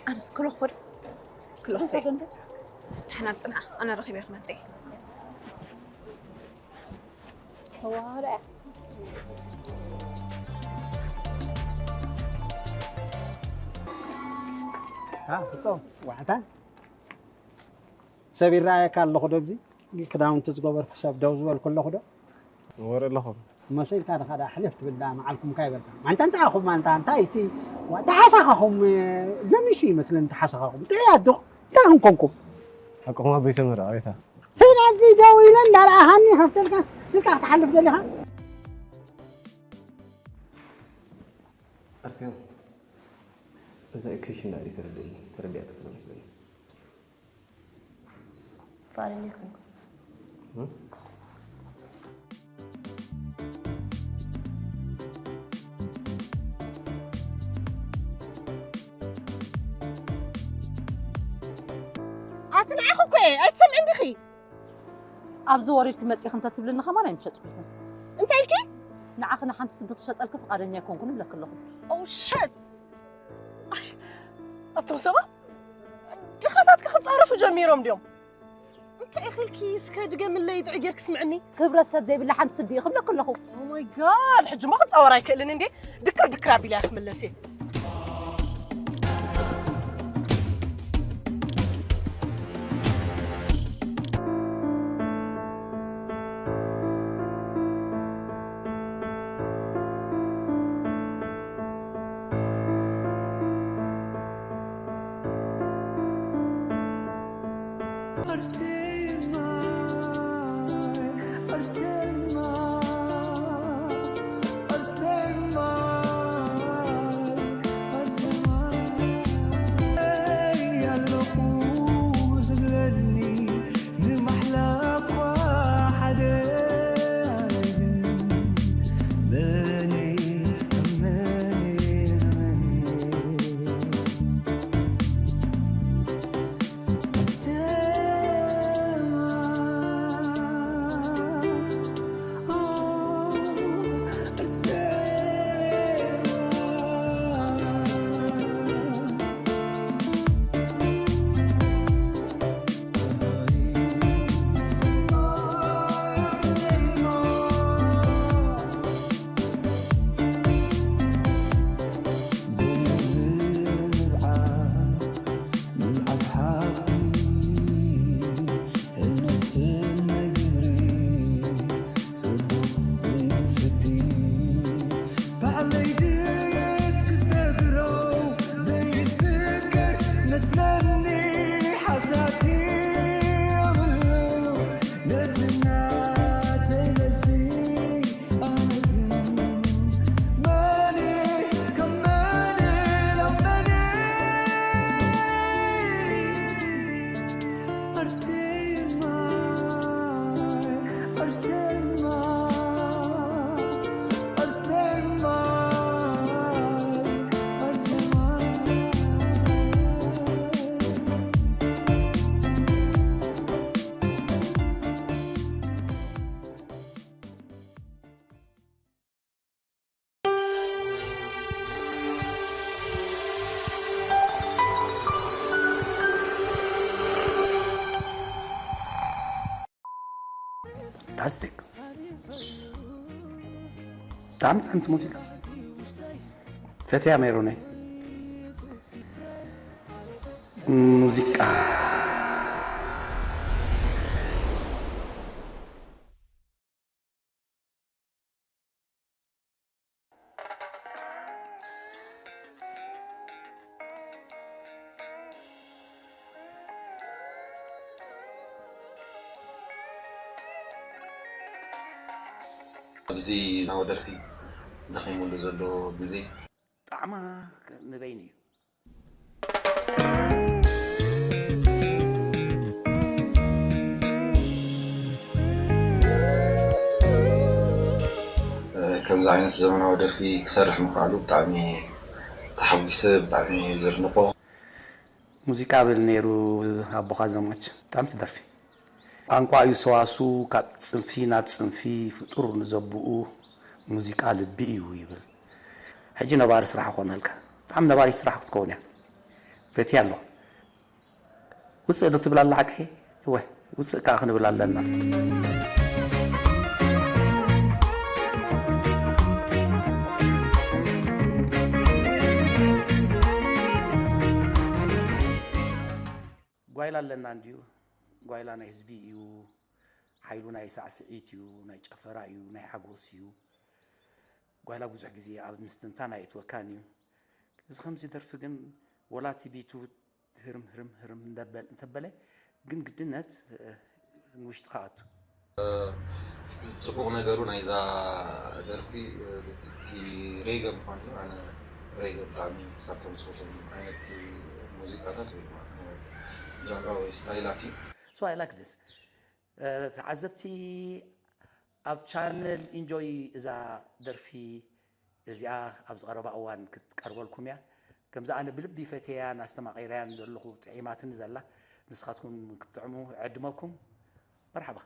ኣነስ ክለኽፎ ዶ? ክለኽፎ። ንሰዶ እንዶ? ደሕና ጽንዓ፣ ኣነ ረኺበ ክመጽእ እየ። ተዋህዶ እያ። አ፣ ፍጾም፣ ዋዕታ። ሰብ ይረኣየካ ኣለኹ ዶ ኣብዚ? ክዳውንቲ ዝገበርኩ ሰብ ደው ዝበልኩ ኣለኹ ዶ? ወረ ኣለኹ። መሲልካ ድኻ ደኣ ሕልፍ ትብል ደኣ መዓልኩም ከ ይበልካ። ኣንታ እንታይ ኢኹም ኣንታ፣ እንታይ እቲ፣ ዋ፣ ተሓሳኻኹም፣ ገሚሹ ይመስለኒ ተሓሳኻኹም። ጥዑያት ዶ? እንታይ ኢኹም ኮንኩም? ሓቅኹም ኣቦይ ሰመረ፣ ኣቤታ። ሰብ ኣብዚ ደው ኢለ እንዳረኣኻኒ ከፍተልካ ስልካ ክትሓልፍ ደሊኻ? ኣርሴማ፣ እዛ ኢኩዌሽን ዳኣ ተረድእኒ፣ ተረዲኣትካ ዶ መስለኒ? ፍቓደኛ ኣይኮንኩን። እም? ኣቲ ንዓኺ እኮ እየ፣ ኣይትሰምዕን ዲኺ? ኣብዚ ወሪድኪ መጺኺ እንተትብልኒ ከማን ኣይምሸጥኩ ይኹን። እንታይ ኢልኪ? ንዓኺ ንሓንቲ ስዲ ክሸጠልኪ ፍቓደኛ ኣይኮንኩን እብለኪ ኣለኹ። Oh shit! ኣይ፣ ኣቶም ሰባት ድኻታት ክጻረፉ ጀሚሮም ድዮም? እንታይ ኢኺ ኢልኪ እስከ ድገምለይ ጥዑይ ጌርኪ ስምዕኒ። ክብረት ሰብ ዘይብላ ሓንቲ ስዲ ኢኺ እብለኪ ኣለኹ። Oh my God፣ ሕጂማ ክጻወር ኣይክእልን እንዴ። ድክር ድክር ኣቢለ እየ ክምለስ እየ። ፋንታስቲክ። ብጣዕሚ ጥዕምቲ ሙዚቃ። ፈትያ ሜሮነይ። ሙዚቃ። ኣብዚ ዘመናዊ ደርፊ ደኺሙሉ ዘሎ ግዜ። ጣዕማ ንበይኑ እዩ። ከምዚ ዓይነት ዘመናዊ ደርፊ ክሰርሕ ምኽኣሉ ብጣዕሚ ተሓጒሰ፣ ብጣዕሚ እየ ዘድንቖ። ሙዚቃ ብል ነይሩ ኣቦኻ ዘማች፣ ብጣዕሚ ትደርፊ። ቋንቋ እዩ ሰዋስው፣ ካብ ጽንፊ ናብ ጽንፊ ፍጡር ንዘብኡ ሙዚቃ ልቢ እዩ ይብል። ሕጂ ነባሪ ስራሕ ክኾነልካ፣ ብጣዕሚ ነባሪት ስራሕ ክትከውን እያ። ፈትያ ኣሎ። ውፅእ ዶ ትብል ኣላ ሓቀይ? እወ፣ ውፅእ ከዓ ክንብል ኣለና። ጓይላ ኣለና እንድዩ። ጓይላ ናይ ህዝቢ እዩ። ሓይሉ ናይ ሳዕስዒት እዩ፣ ናይ ጨፈራ እዩ፣ ናይ ሓጎስ እዩ። ጓይላ ብዙሕ ግዜ ኣብ ምስትንታን ኣይእትወካን እዩ። እዚ ከምዚ ደርፊ ግን ወላ እቲ ቢቱ ህርም ህርም ህርም እንደበል እንተበለ ግን ግድነት ንውሽጥኻ ኣቱ። ፅቡቕ ነገሩ ናይዛ ደርፊ እቲ ሬገ ምኳኑ እዩ። ኣነ ሬገ ብጣዕሚ ካብቶም ዝፈትዎም ዓይነት ሙዚቃታት ወይ ድማ ጃንራ ወይ ስታይላት እዩ። So I like this። ተዓዘብቲ ኣብ ቻነል ኢንጆይ እዛ ደርፊ እዚኣ ኣብዚ ቀረባ እዋን ክትቀርበልኩም እያ። ከምዚ ኣነ ብልቢ ፈትየያን ኣስተማቒረያን ዘለኹ ጥዒማትኒ ዘላ ንስኻትኩም ክትጥዕሙ ዕድመኩም። መርሓባ።